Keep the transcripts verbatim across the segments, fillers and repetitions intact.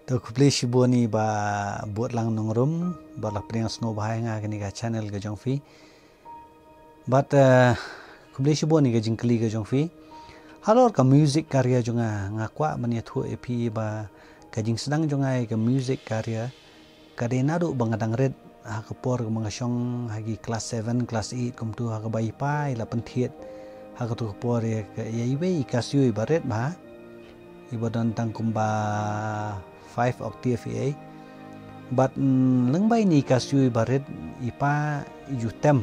To khublei shibun ïa i Bah Butlang Nongrum, ba la pdiang sngewbha ïa nga ha kane ka channel ka jong phi. Bad, eh, khublei shibun ïa ka jingkylli ka jong phi. Halor ka music career jong nga, nga kwah ban ïathuh ïa phi ba ka jingsdang jong nga ïa ka music career ka dei naduh ba nga dang rit, ha ka por ba nga shong ha ki class seven, class eight, kumtu, ha kaba i pa i la pynthied ha kato ka por ïa ka, ïa iwei i Casio iba rit bha, iba don tang kumba five octave ïa i. Bad, mm, lyngba ine i Casio iba rit, i pa i ju tem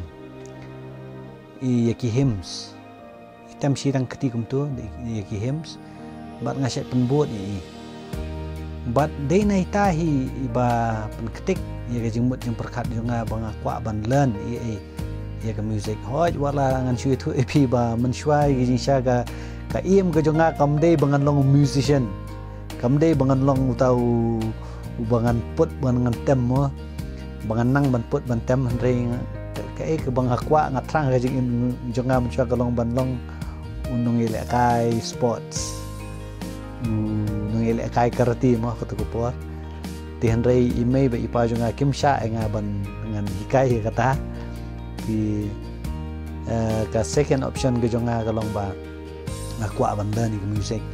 ïa ki hymns. I tem shi dang kti kumtu ïa ki hymns. Bad nga shait pynbud ïa i. Bad dei na ita hi iba pynktik ïa ka jingmut jingpyrkhat jong nga ba nga kwah ban learn ïa i, ïa ka music. Hooid, wat la ngan shu ïathuh ïa phi ba mynshuwa ïa ka jingshisha ka, ka aim ka jong nga kam dei ba ngan long musician. Kam dei ba ngan long uta u, uba ngan put, ba ngan tem mo. Ba ngan nang ban put ban tem, hynrei nga, ka, kaei kaba nga kwah, nga thrang, ka jingim jong nga mynshuwa ka long ban long u nongïalehkai sports, u nongïalehkai karate mo, ha kato ka por. Te hynrei i mei bad i pa jong nga kim shah ïa nga ban ngan hikai ïa kata. Te, eh, ka second option ka jong nga ka long ba nga kwah ban learn ïa ka music.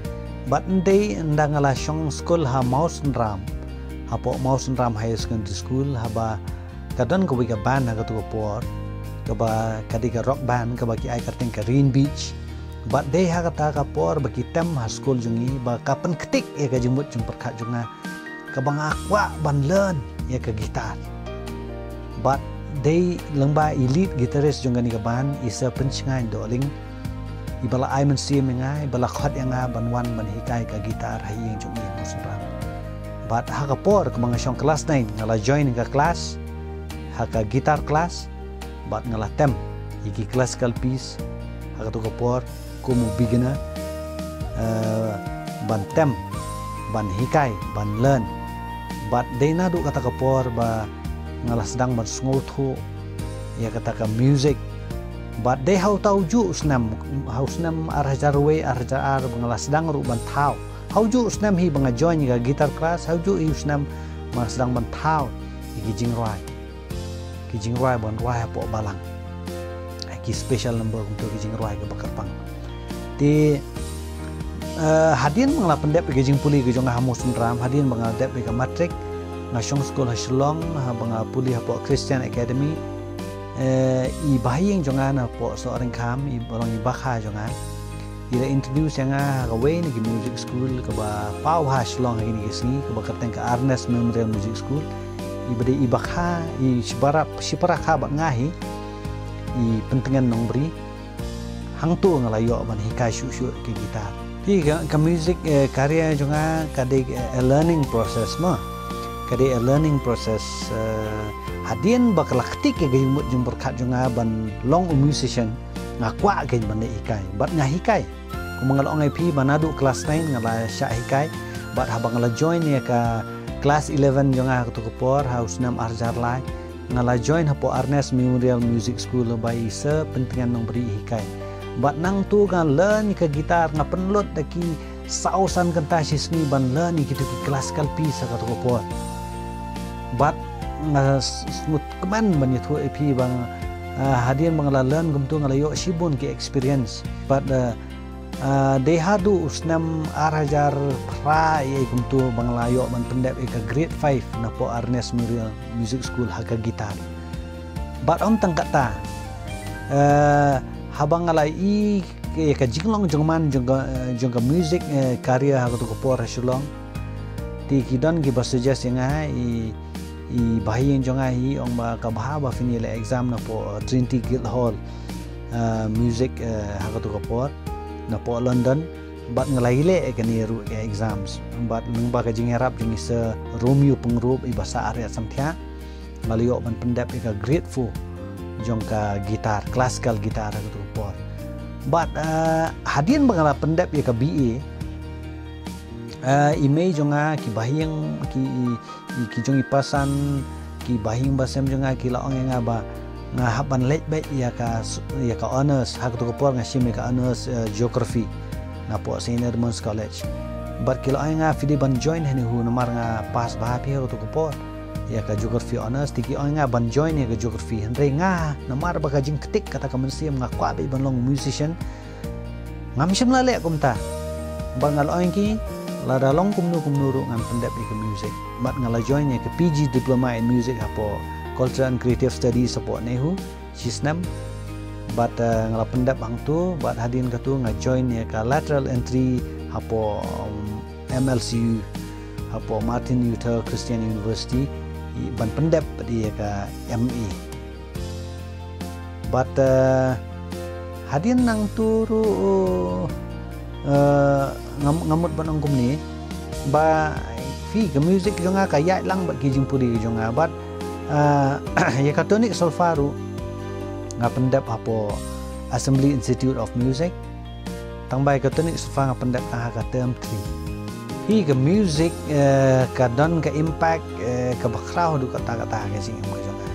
Bad ynda, ynda nga la shong skul ha Mawsynram, hapoh Mawsynram Higher Secondary School, haba ka don kawei ka band ha kato ka por, kaba ka dei ka rock band, kaba ki ai kyrteng ka Rain Beach. Bad dei ha kata ka por ba ki tem ha skul jong ngi, ba ka pynktik ïa ka jingmut jingpyrkhat jong nga, kaba nga kwah ban learn ïa ka guitar. Bad dei lyngba i lead guitarist jong kane ka band, i Sir Pynshngain Dohling, iba la ai mynsiem ïa nga, iba la khot ïa nga ban wan ban hikai ka guitar ha ïing jong i ha Mawsynram. Bad ha ka por kaba nga shong class nine, nga la join ka class, ha ka guitar class, bad nga la tem ïa ki classical piece ha kato ka por kum u beginner, eh, ban tem, ban hikai, ban learn. Bad dei naduh kata ka por ba nga la sdang ban sngewthuh ïa kata ka music. Bad dei ha uta ujuh u snem, ha u snem ar hajar wei, ar hajar ar, ba nga la sdang ruh ban thaw. Ha ujuh u snem hi ba nga join ïa ka guitar class, ha ujuh hi u snem ba nga sdang ban thaw ïa ki jingrwai. Ki jingrwai ban rwai hapoh balang. Ki special number kumto, ki jingrwai kaba kyrpang. Te, eh, hadien ba nga la pyndep ïa ka jingpule ka jong nga ha Mawsynram, hadien ba nga la dep ïa ka matric, nga shong skul ha Shillong, haba nga pule hapoh Christian Academy. Eh, i bahaïing jong nga napoh Sohryngkham, iba long i bakha jong nga, i la introduce ïa nga ha kawei na ki music school kaba paw ha Shillong ha kine ki sngi, kaba kyrteng ka Ernest Memorial Music School. Iba dei i bakha, i shipara, shipara kha bad nga hi, i Pyntngen Nongbri. Hangto nga la ïoh ban hikai shuh shuh ka guitar. Te ka, ka music, eh, career jong nga ka dei, eh, a learning process mo. Ka dei a learning process, eh, hadien ba ka la ktik ïa ka jingmut jingpyrkhat jong nga ban long u musician, nga kwah kein ban leit hikai. Bad nga hikai. Kumba nga la ong ïa phi, ba naduh class nine nga la shah hikai. Bad haba nga la join ïa ka class eleven jong nga ha kato ka por, ha u snem ar hajar lai, nga la join hapoh Ernest Memorial Music School ba i Sir Pyntngen Nongbri i hikai. Bad nangto nga learn ïa ka guitar, nga pynlut da ki saw san kynta shi sngi ban learn ïa kito ki classical piece ha kato ka por. Bad nga s-, sngewkmen ban ïathuh ïa phi ba nga, ah, hadien ba nga la learn kumto nga la ïoh shibun ki experience. Bad, ah, ah, dei haduh u snem ar hajar phra ïa kumto ba nga la ïoh ban pyndep ïa ka grade five napoh Ernest Memorial Music School ha ka guitar. Bad ym tang kata, eh, haba nga la ïohi ïa ka jinglong jong man jong ka, eh, jong ka music, eh, career ha kato ka por ha Shillong. Te ki don kiba suggest ïa nga, i, i bahaïing jong nga hi ong ba ka bha ba phin ïaleh exam napoh, eh, Trinity Guildhall, eh, Music, eh, ha kato ka por, napoh London. Bad nga la ïaleh ïa kane ruh ka exams. Bad lyngba ka jingïarap jong i Sir Romeo Pyngrope iba sah ar ïa samthiah, nga la ïoh ban pyndep ïa ka grade four jong ka guitar, classical guitar ha kato ka por. Bad, eh, hadien ba nga la pyndep ïa ka B A, eh, i mei jong nga, ki bahaïing, ki, i, i, ki jong i pasan, ki bahaïing basem jong nga ki la ong ïa nga ba nga hap ban leit beit ïa ka s-, ïa ka honours, ha kato ka por nga shim ïa ka honours, eh, geography napoh Saint Edmund's College. Bad ki la ong ïa nga phi dei ban join hangne hu namar nga pass bha phi ha kato ka por ïa ka geography honours, te ki ong ïa nga ban join ïa ka geography. Hynrei nga namar ba ka jingktik kata ka mynsiem nga kwah beit ban long musician, ngam shym la leh kumta. Bad nga la ong ïa ki lada long kumno kumno ruh ngan pyndep ïa ka music. Bad nga la join ïa ka P G diploma in music hapoh Culture and Creative Studies hapoh NEHU shisnem. Bad eh, nga la pyndep hangto, bad hadien kato nga join ïa ka lateral entry hapoh um, M L C U, hapoh Martin Luther Christian University, i ban pyndep pat ïa ka M A. Bad eh, hadien nangto ruh eh, ngam ngamut ban ong kumne ba phi ka music jong nga ka ïaid lang bad ki jingpule jong nga. Bad eh, ïa ka tonic solfa ruh nga pyndep hapoh Assembly Institute of Music. Tang ba ïa ka tonic solfa nga pyndep tang ha ka term three. Phi ka music eh, ka don ka impact eh, kaba khraw haduh katta katta ha ka jingim ka jong nga.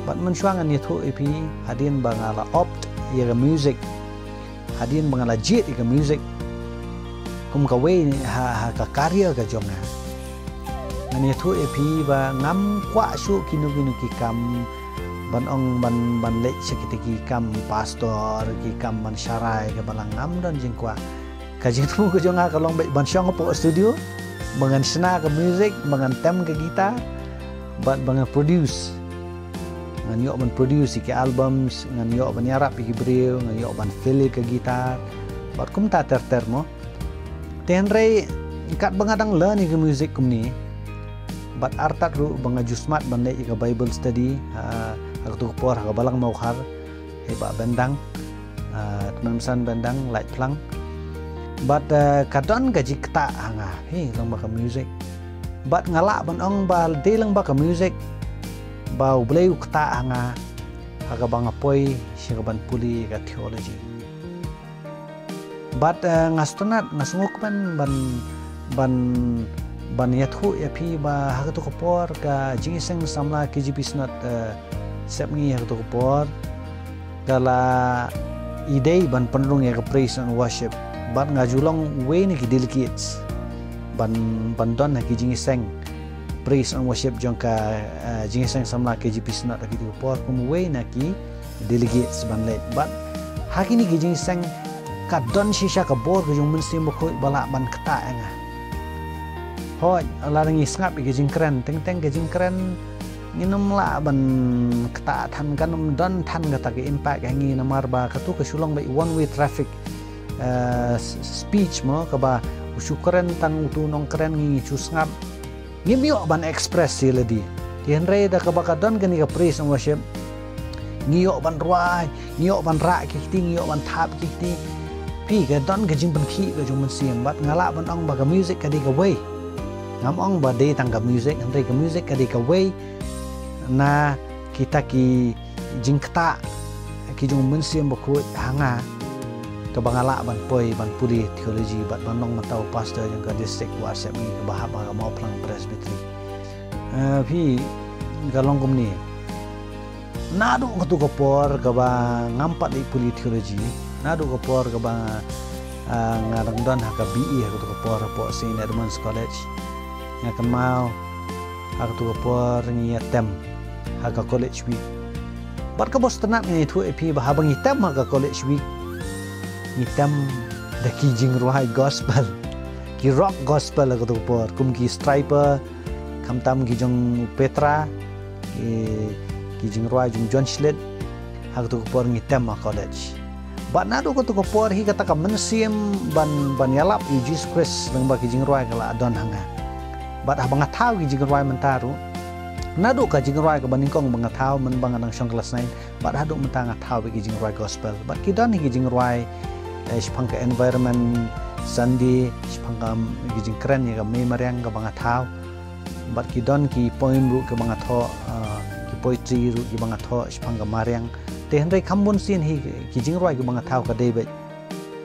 Bad mynshuwa ngan ïathuh ïa phi hadien ba nga la opt ïa ka music, hadien ba nga la jied ïa ka music kum kawei ha, ha ka career ka jong nga. Ngan ïathuh ïa phi ba ngam kwah shuh kino kino ki kam ban ong ban, ban leit sha kita ki kam pastor, ki kam ban sharai, kaba la ngam don jingkwah. Ka jingthmu ka jong nga ka long beit ban shong hapoh studio, ba ngan shna ka music, ba ngan tem ka guitar, bad ba ngan produce. Ngan ïoh ban produce ïa ki albums, ngan ïoh ban ïarap ïa ki briew, ngan ïoh ban fill ïa ka guitar. Bad kumta ter ter mo. Te hynrei katba nga dang learn ïa ka music kumne, bad artat ruh ba nga ju smat ban leit ïa ka Bible study ha, ha kato ka por ha ka Balang Mawkhar, hei Bah Bendang, ah, Kmen San Bendang, Lait Phlang. Bad eh, ka don ka jingktah ha nga, hei, lyngba ka music. Bad nga lah ban ong ba dei lyngba ka music ba U Blei u ktah ha nga, ha kaba nga poi sha kaban pule ka theology. Bad eh, nga sngewtynnat, nga sngewkmen ban, ban, ban ïathuh ïa phi ba ha kato ka por ka Jingïaseng Samla K J P Synod eh, Sepngi ha kato ka por ka la ïadei ban pynrung ïa ka praise and worship. Bad nga ju long uwei na ki delegates ban, ban don ha ki jingïaseng praise and worship jong ka eh, Jingïaseng Samla K J P Synod ha kato ka por kum uwei na ki delegates ban leit. Bad ha kine ki jingïaseng ka don shisha ka bor ka jong u Mynsiem Bakhuid ba lah ban ktah ïa nga. Hooid, lada ngi sngap ïa ka jingkren, teng teng ka jingkren ngin ym lah ban ktah than, kan ym don than kata ka impact ha ngi namar ba kato ka shu long beit one way traffic eh, s-, speech mo, kaba u shu kren tang uto u nongkren, ngi shu sngap. Ngim ïoh ban express ïa lade. Te hynrei da kaba ka don kane ka praise and worship, ngi ïoh ban rwai, ngi ïoh ban rah ki kti, ngi ïoh ban thap ki kti. Phi, ka don ka jingpynkhih ka jong u Mynsiem, bad nga lah ban ong ba ka music ka dei kawei. Ngam ong ba dei tang ka music, hynrei ka music ka dei kawei na kita ki jingktah ki jong u Mynsiem Bakhuid ha nga, kaba nga lah ban poi ban pule theology bad ban long mynta u pastor jong ka district Wahsepngi kaba hap ha ka Mawphlang Presbytery. Eh, phi, ka long kumne. Naduh kato ka por kaba ngam pat leit pule theology, naduh ka por kaba ah, nga dang don ha ka B A ha kato ka por hapoh Saint Edmund's College, nga kynmaw ha kato ka por ngi ïatem ha ka College Week. Bad kaba sngewtynnat nga ïathuh ïa phi ba haba ngi tem ha ka College Week, ngi tem da ki jingrwai gospel, ki rock gospel ha kato ka por, kum ki Stryper, khamtam ki jong Petra, ki, ki jingrwai jong John Schlitt, ha kato ka por ngi tem ha college. Bad naduh kato ka por hi kata ka mynsiem ban, ban ïalap ïa u Jesus Christ lyngba ki jingrwai ka la don ha nga. Bad haba nga thaw ki jingrwai mynta ruh, naduh ka jingrwai kaba nyngkong ba nga thaw mynba nga dang shong klas nine, bad haduh mynta nga thaw beit ki jingrwai gospel. Bad ki don hi ki jingrwai, eh, shaphang ka Environment Sunday, shaphang ka, ki jingkren ïa ka Mei Mariang kaba nga thaw. Bad ki don ki poem ruh kiba nga thoh, ah, ki poetry ruh kiba nga thoh shaphang ka mariang. Te hynrei kham bun sien hi ki jingrwai kiba nga thaw ka dei beit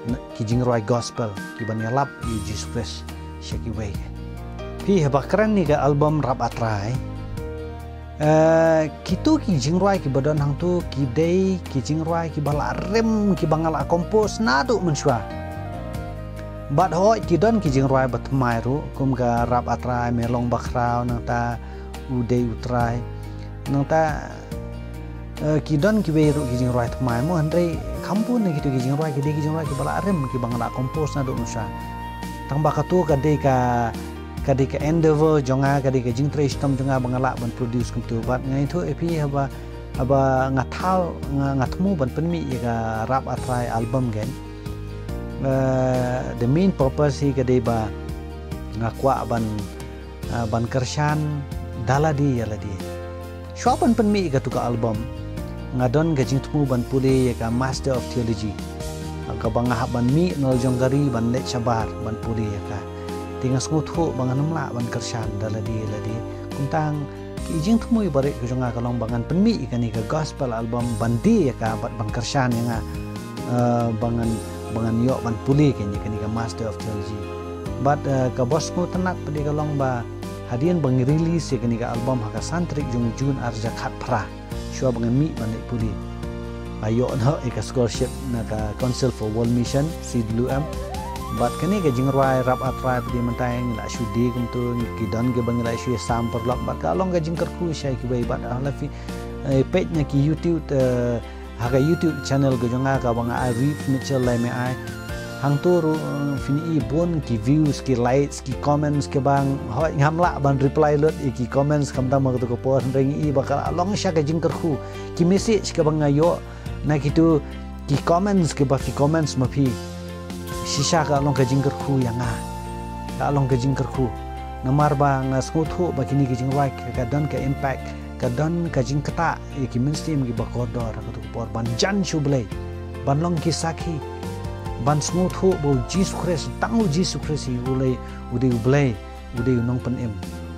na ki jingrwai gospel kiban ïalap ïa u Jesus Christ sha kiwei. Phi, haba kren ïa ka album Rap A Trai, eh, kito ki jingrwai kiba don hangto ki dei ki jingrwai kiba la rim, kiba nga la compose naduh mynshuwa. Bad hooid ki don ki jingrwai ba thymmai ruh, kum ka Rap A Trai, Me Long Bakhraw, nangta U Dei U Trai. Nangta, eh, ki don kiwei ruh ki jingrwai thymmai mo, hynrei kham bun na kitu ki jingrwai ki dei ki jingrwai kiba la rim, kiba nga la compose naduh mynshwa. Tang ba katu ka dei ka, ka dei ka endeavor jong nga, ka dei ka jingtrei shitom jong nga ba nga lah ban produce kumtu. Bad nga ïathuh ïa phi haba, haba nga thaw, nga, nga thmu ban pynmih ïa ka Rap A Trai album kan. Eh, the main purpose hi ka dei ba nga kwah ban, eh, ban kyrshan da lade ïa lade. Shuwa ban pynmih ïa katu ka album, nga don ka jingthmu ban pule ïa ka Master of Theology, kaba nga hap ban mih na la jong ka ri ban leit shabar ban pule ïa ka. Te nga sngewthuh ba ngan ym lah ban kyrshan da lade ïa lade. Kumta ki jingthmu ba rit ka jong nga ka long ba ngan pynmih ïa kane ka gospel album ban die ïa ka bad ban kyrshan ïa nga, eh, ba ngan, ba ngan ïoh ban pule ïa kane, kane ka Master of Theology. Bad, eh, kaba sngewtynnat pat ka long ba hadien ba ngi release ïa kane ka album ha ka san tarik jong June ar hajar khatphra, shuwa ba ngan mih ban leit pule, nga ïoh noh ïa ka scholarship na ka Council for World Mission, C W M. Bad kane ka jingrwai Rap A Trai pat mynta ngi la shu die kumtu, ki don kiba ngi la shu ïa sam paralok, bad ka long ka jingkyrkhu sha kiwei. Bad, ah, lada phi, eh, peit na ki YouTube, eh, ha ka YouTube channel ka jong nga kaba nga ai, Reeve Mitchell Lai Me Ai. Hangto ruh, eh, phin i bun ki views, ki likes, ki comments kiba nga, hooid ngam lah ban reply lut ïa ki comments khamtam ha kato ka por, hynrei ngi i ba ka la long shisha ka jingkyrkhu. Ki message kiba nga ïoh na kitu ki comments kiba phi comments ma phi, shisha ka long ka jingkyrkhu ïa nga. Ka long ka jingkyrkhu. Namar ba nga sngewthuh ba kine ki jingrwai ka, ka don ka impact, ka don ka jingktah ïa ki mynsiem kiba kordor ha kato ka por ban jan sha U Blei, ban long ki sakhi, ban sngewthuh ba U Jisu Khrist, tang U Jisu Khrist hi u lei, u dei U Blei, u dei u nongpynim,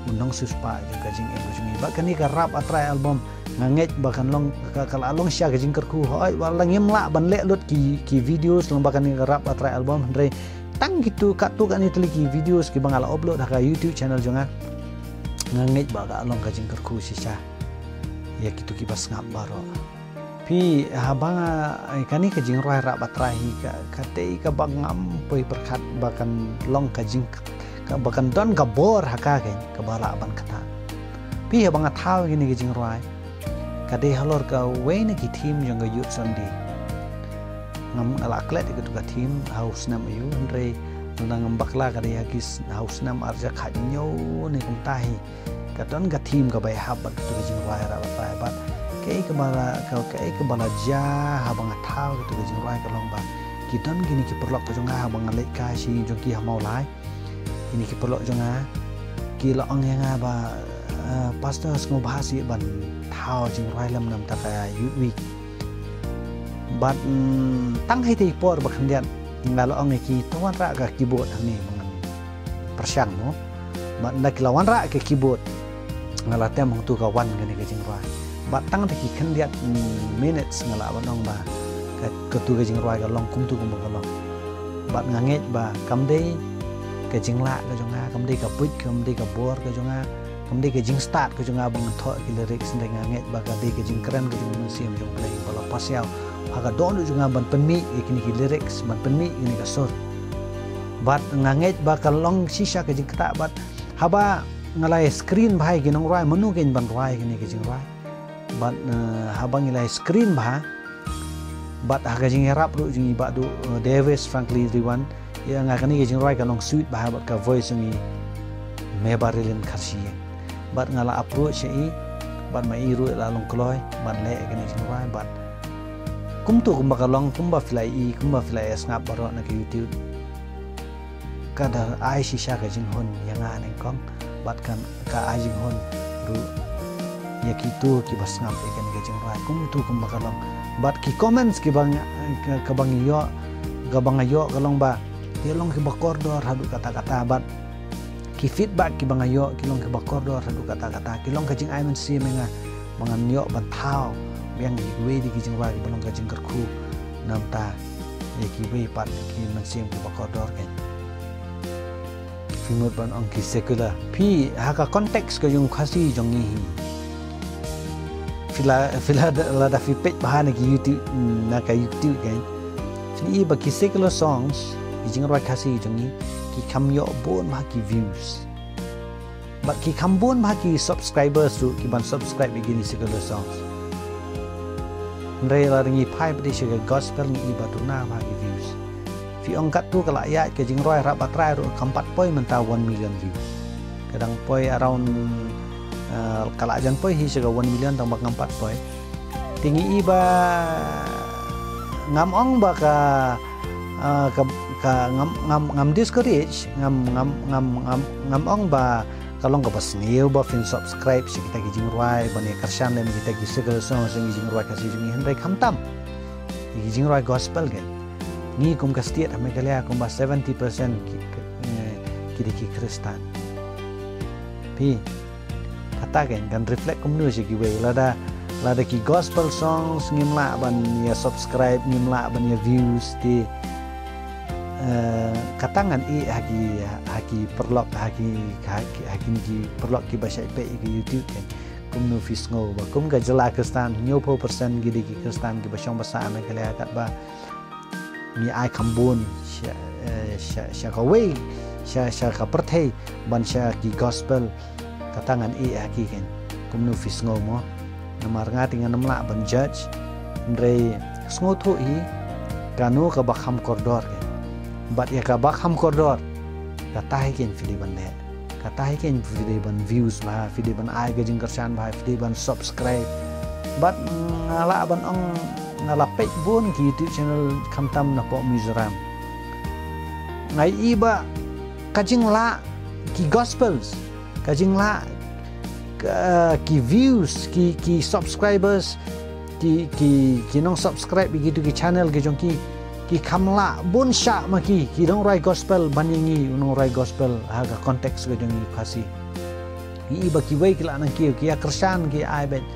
u nongsiewspah jong ka jingim ka jong ngi. Bad kane ka Rap A Trai album, nga ngeit ba kan long, ka, ka la long shisha ka jingkyrkhu. Hooid, wat la ngim lah ban leh lut ki, ki videos lyngba kane ka Rap A Trai album, hynrei tang kitu katto katne tylli ki videos kiba nga la upload ha ka YouTube channel jong nga, nga ngeit ba ka long ka jingkyrkhu shisha ïa kitu kiba sngap baroh. Phi, haba nga, eh, kane ka jingrwai Rap A Trai hi ka, ka dei kaba ngam poi pyrkhat ba kan long ka jing, ka, ba kan don ka bor ha ka, ka, kaba lah ban ktah. Phi, haba nga thaw kane ka jingrwai, ka dei halor kawei na ki theme jong ka Youth Sunday. Ngam, nga la klet ïa katu ka theme ha u snem aiu, hynrei lada ngam bakla ka dei ha ki s-, ha u snem ar hajar khathynñiew ne kumta hi. Ka don ka theme kaba ïahap bad katu ka jingrwai Rap A Trai. Bad kaei kaba la, ka, kaei kaba la jia haba nga thaw katu ka jingrwai ka long ba ki don kine ki paralok ka jong nga, haba nga leit kai sha ïing jong ki ha Mawlai, kine ki paralok jong nga ki la ong ïa nga ba, eh, Pastor, sngewbha seh ban thaw jingrwai lem namar ka Youth Week. Bad, mm, tang ha itei i por ba khyndiat nga la ong ïa ki, to wanrah ka keyboard hangne ba ngan pyrshang mo. Bad ynda ki la wanrah ka keyboard, nga la tem hangtu ka wan kane ka jingrwai. Bad tang da ki khyndiat, mm, minutes nga lah ban ong ba ka, katu ka jingrwai ka long kumtu kumba ka long. Bad nga ngeit ba kam dei ka jinglah ka jong nga, kam dei ka buit, kam dei ka bor ka jong nga, kam dei ka jingstad ka jong nga ba ngan thoh ki lyrics, hynrei nga ngeit ba ka dei ka jingkren ka jong u Mynsiem jong U Blei ba la pasiaw ha ka dohnud jong nga ban pynmih ïa kine ki lyrics, ban pynmih ïa kine ka sur. Bad nga ngeit ba ka long shisha ka jingktah. Bad haba nga la ïa screen bha ïa ki nongrwai, mano kein ban rwai kine ki jingrwai. Bad, eh, haba ngi la ïa screen bha, bad ha ka jingïarap ruh jong i Bah Duh, eh, Davis Franklin Riwan, ïa nga kane ka jingrwai ka long suit bha bad ka voice jong i Meba Rilin Kharshiing. Bad nga la approach ïa i, bad ma i ruh la long kloi ban leh ïa kane ka jingrwai. Bad kumtu kumba ka long, kumba phi la ïohi, kumba phi la ïa sngap baroh na ka YouTube, ka da ai shisha ka jinghun ïa nga nyngkong, bad kan ka ai jinghun ruh ïa kito kiba sngap ïa kane ka jingrwai, kumtu kumba ka long. Bad ki comments kiba nga, ka, kaba nga ïoh, kaba nga ïoh ka long ba ki long kiba kordor haduh katta katta, bad ki feedback kiba nga ïoh ki long kiba kordor haduh katta katta, ki long ka jingai mynsiem ïa nga ba ngan ïoh ban thaw biang ïa kiwei de ki jingrwai kiba long ka jingkyrkhu namar ïa kiwei pat ki mynsiem kiba kordor kein. Phi mut ban ong ki secular. Phi, ha ka context ka jong Khasi jong ngi hi, phi la, phi la da, lada phi peit bha na ki YouTube, mm, na ka YouTube kein, phin i ba ki secular songs ki jingrwai Khasi jong ngi ki kham ïoh bun bha ki views. Bad ki kham bun bha ki subscribers ruh ki ban subscribe ïa kine secular songs. Hynrei lada ngi phai pat sha ka gospel ngi i ba duna bha ki views. Phi ong katto ka la ïaid ka jingrwai Rap Batrai ruh kam pat poi mynta one million views. Ka dang poi around, eh, ka la jan poi hi sha ka one million tang ba kam pat poi. Te ngi i ba ngam ong ba ka, ah, ka, ka ngam, ngam, ngam discourage, ngam, ngam, ngam, ngam, ngam ong ba ka long kaba sniew ba phin subscribe sha kita ki jingrwai, ban ïa kyrshan lem kita ki secular songs jong ki jingrwai Khasi jong ngi, hynrei khamtam ki jingrwai gospel kein. Ngi kum ka state ha Meghalaya kumba seventy percent ki, ki, eh, ki dei ki Khristan. Phi, kata kein kan reflect kumno sha kiwei, lada, lada ki gospel songs ngim lah ban ïa subscribe, ngim lah ban ïa views te, eh, kata ngan ïeh ha ki, ha ki paralok, ha ki, ha ki, ha kine ki paralok kiba shait peit ïa ka YouTube kein. Kumno phi sngew ba kum ka jylla Khristan hynñiewphew percent ki dei ki Khristan kiba shong basa ha Meghalaya, katba ngi ai kham bun sha, eh, sha, sha kawei, sha, sha ka pyrthei ban sha ki gospel. Kata ngan ïeh ha ki kein. Kumno phi sngew mo? Namar nga te ngan ym lah ban judge. Hynrei sngewthuh hi kano kaba kham kordor kein. Bad ïa kaba kham kordor, kata hi kein phi dei ban leh. Kata hi kein phi dei ban views bha, phi dei ban ai ka jingkyrshan bha, phi dei ban subscribe. Bad nga lah ban ong nga la peit bun ki YouTube channel khamtam napoh Mizoram. Nga i ba ka jinglah ki gospels, ka jinglah, ka, ki views, ki, ki subscribers, ki, ki, ki nongsubscribe ïa kitu ki channel ki jong ki, ki kham lah bun shah ma ki, ki nongrwai gospel ban ïa ngi u nongrwai gospel ha ka context ka jong ngi Khasi. Ngi i ba kiwei ki la nang kiew, ki ïa kyrshan, ki ai beit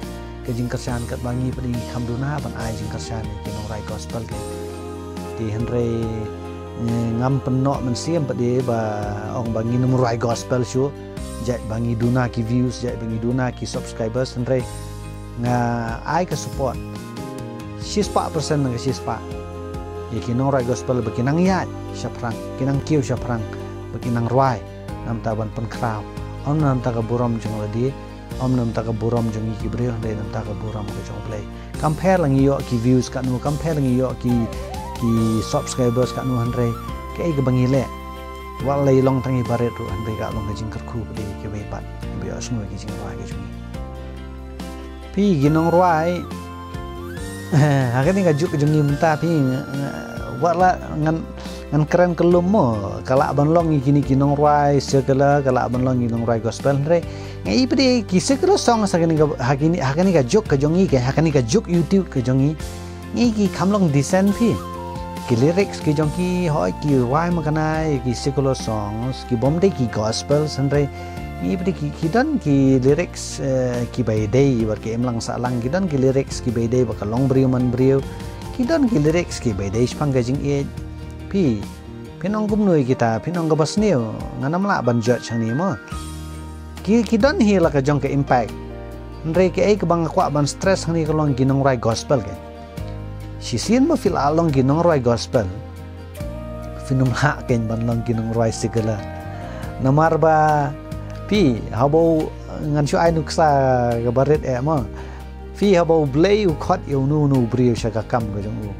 ka jingkyrshan, katba ngi pat ngi kham duna ban ai jingkyrshan ïa ki nongrwai gospel kein. Te hynrei, eh, ngam pynnoh mynsiem pat ba ong ba ngin ym rwai gospel shuh. Jait ba ngi duna ki views, jait ba ngi duna ki subscribers, hynrei nga ai ka support shispah percent na ka shispah ïa ki nongrwai gospel ba ki nang ïaid shaphrang, ki nang kiew shaphrang, ba ki nang rwai namar ban pynkhraw, ym namar ka burom jong lade, ym namar ka burom jong ngi ki briew, hynrei namar ka burom ka jong U Blei. Kam pher la ngi ïoh ki views katno, kam pher la ngi ïoh ki, ki subscribers katno, hynrei kaei kaba ngi leh, wat la i long tang i barit ruh, hynrei ka long ka jingkyrkhu pat ïa kiwei pat ba ïohsngew ïa ki jingrwai ki jong ngi. Phi ki nongrwai, ha kane ka juk ka jong ngi mynta phi, eh, wat la ngan, ngan kren kyllum mo, ka lah ban long ïa kine ki nongrwai secular, ka lah ban long ïa ki nongrwai gospel, hynrei nga i pat ki secular songs ha kane ka, ha kane, ha kane ka juk ka jong ngi, ha kane ka juk YouTube ka jong ngi. Ngi ki kham long decent phi. Ki lyrics ki jong ki, hooid ki rwai makna ïa ki secular songs, ki bym dei ki gospel, hynrei ngi pat ki, ki don ki lyrics, eh, kiba ïadei bad ka imlang sahlang, ki don ki lyrics kiba ïadei bad ka longbriew manbriew, ki don ki lyrics kiba ïadei shaphang ka jingïeit. Phi, phin ong kumno ïa kita, phin ong kaba sniew, ngan ym lah ban judge hangne mo. Ki, ki don hi la ka jong ka impact. Hynrei kaei kaba nga kwah ban stress hangne ka long ki nongrwai gospel kein. Shisien ba phi la long ki nongrwai gospel, phin ym lah kein ban long ki nongrwai secular. Namar ba phi, haba u, ngan shu ai nuksa kaba rit eh mo. Phi, haba U Blei u khot ïa uno uno u briew sha ka kam ka jong u,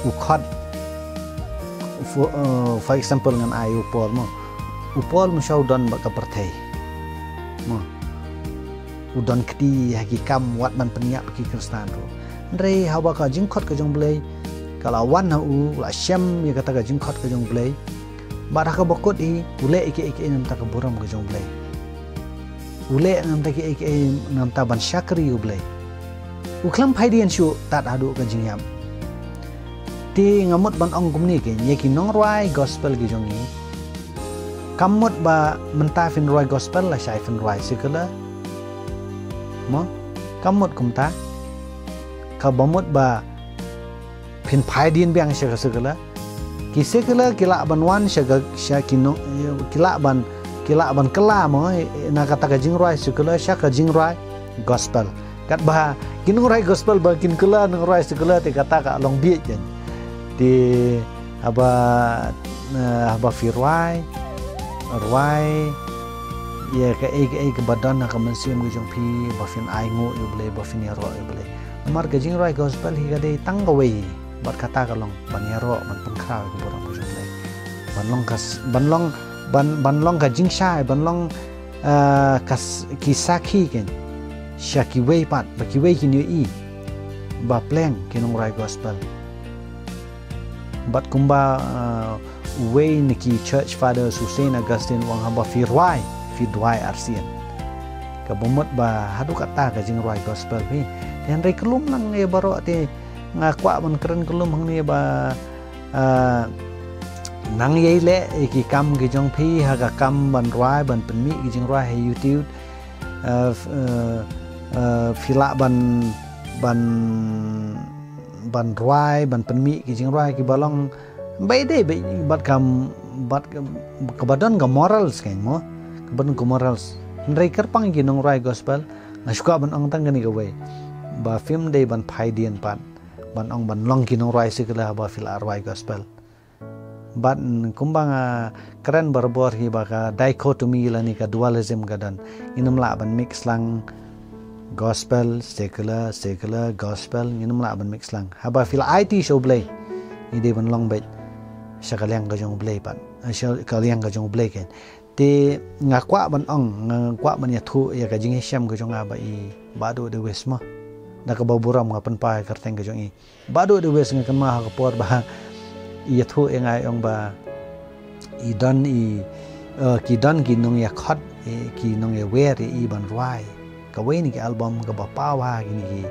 u khot, for, eh, for example ngan ai u Paul mo. U Paul mynshuwa u don bad ka pyrthei mo. U don kti ha ki kam wat ban pynïap ki Khristan ruh. Hynrei haba ka jingkhot ka jong U Blei ka la wan ha u, u la shem ïa kata ka jingkhot ka jong U Blei. Bad ha kaba kut hi u leh ïa kiei kiei namar ka burom ka jong U Blei. U leh namar kiei kiei namar ban shakri U Blei. U khlem phaidien shuh tad haduh ka jingïap. Te nga mut ban ong kumne kein ïa ki nongrwai gospel ki jong ngi. Kam mut ba mynta phin rwai gospel lashai phin rwai secular. Mo, kam mut kumta. Kaba mut ba phin phaidien biang sha ka secular. Ki secular ki lah ban wan sha ka, sha ki nong, ki lah ban, ki lah ban kylla mo, na kata ka jingrwai secular sha ka jingrwai gospel. Katba ki nongrwai gospel ba kin kylla nongrwai secular te kata ka long bieit kein. Te Haba, eh, haba phi rwai, rwai ïa kaei kaei kaba don ha ka mynsiem ka jong phi, ba phin ai nguh ïa U Blei, ba phin ïaroh ïa U Blei. Namar ka jingrwai gospel hi ka dei tang kawei, bad kata ka long ban ïaroh, ban pynkhraw ïa ka burom ka jong U Blei. Ban long ka s-, ban long, ban, ban long ka jingshai, ban long, eh, ka s-, ki sakhi kein sha kiwei pat, ba kiwei kin ïohi ba pleng ki nongrwai gospel. Bad kumba, uh, uwei na ki church fathers u Saint Augustine u ong, haba phi rwai, phi duwai arsien. Kaba mut ba haduh katta ka jingrwai gospel phi. Te hynrei kyllum lang ïa baroh te nga kwah ban kren kyllum hangne ba, uh, nang ïai leh ïa ki kam ki jong phi ha ka kam ban rwai, ban pynmih ki jingrwai ha YouTube. Uh, f-, uh, uh, phi lah ban, ban ban rwai, ban pynmih ki jingrwai kiba long ba ïadei bad kam, bad ka, kaba don ka morals kein mo, kaba don ka morals. Hynrei kyrpang ki nongrwai gospel, nga shu kwah ban ong tang kane kawei, ba phim dei ban phai dien pat ban ong ban long ki nongrwai secular haba phi la rwai gospel. Bad kumba nga kren barabor hi ba ka dichotomy lane ka dualism ka don. Ngin ym lah ban mix lang gospel, secular, secular, gospel, ngin ym lah ban mix lang. Haba phi la aiti sha U Blei, ngi dei ban long beit sha ka liang ka jong U Blei pat. Eh, sha ka liang ka jong U Blei kein. Te nga kwah ban ong, nga kwah ban ïathuh ïa ka jingïashem ka jong nga bad i Bah Duh Dewis mo, da kaba burom nga pynpaw ïa ka kyrteng ka jong i. Bah Duh Dewis, nga kynmaw ha ka por ba i ïathuh ïa nga, i ong ba i don i, eh, ki don ki nongïakhot, eh, ki nongïawer ïa i ban rwai kawei na ki album kaba paw ha kine ki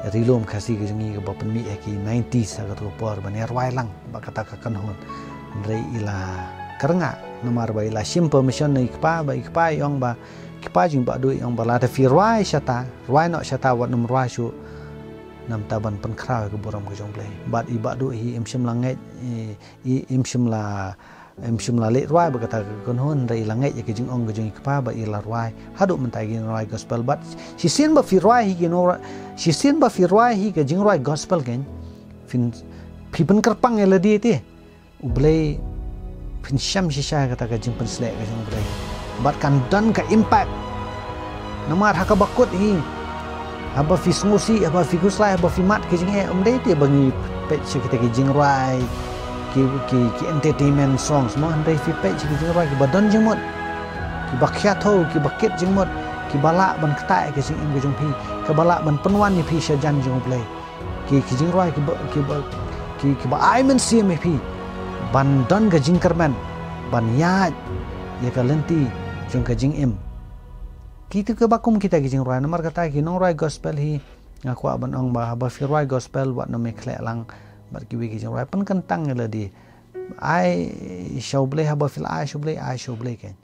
ri lum Khasi ka jong ngi, kaba pynmih ha ki nineties ha kato ka por, ban ïarwai lang bad kata ka kynhun. Hynrei i la kyrngah namar ba i la shim permission na i kpa, ba i kpa i ong ba, kpa jong Bah Duh i ong ba lada phi rwai shata, rwai noh shata, wat nym rwai shuh. Namar ban pynkhraw ïa ka burom ka jong U Blei. Bad i Bah Duh hi im shym la ngeit, i, i im shym la, im shym la leit rwai bad kata ka kynhun, hynrei i la ngeit ïa ka jingong ka jong i kpa bad i la rwai. Haduh mynta ki nongrwai gospel bad shisien ba phi rwai hi ki nongrwai, shisien ba phi rwai hi ka jingrwai gospel kein, phin, phi pynkyrpang ïa lade te. U Blei, phin shem shisha kata ka jingpynsleh ka jong U Blei. Bad kan don ka impact. Namar ha kaba kut hi, haba phi sngewsih, haba phi khuslai, haba phi mad ka jingeh, ym dei te ba ngi peit sha kita ki jingrwai, ki, ki, ki entertainment songs mo, hynrei phi peit sha ki jingrwai kiba don jingmut, kiba khia thew, kiba kit jingmut, kiba lah ban ktah ïa ka jingim ka jong phi, kiba lah ban pynwan ïa phi sha jan jong U Blei. Ki, ki jingrwai kiba, kiba, ki, kiba ai mynsiem ïa phi ban don ka jingkyrmen, ban ïaid ïa ka lynti jong ka jingim. Kita kiba kum kita ki jingrwai, namar kata ki nongrwai gospel hi, nga kwah ban ong ba haba phi rwai gospel, wat nym ïakhleh lang bad kiwei ki jingrwai, pynkyntang ïa lade. Ai sha U Blei, haba phi la ai sha U Blei, ai sha U Blei kein.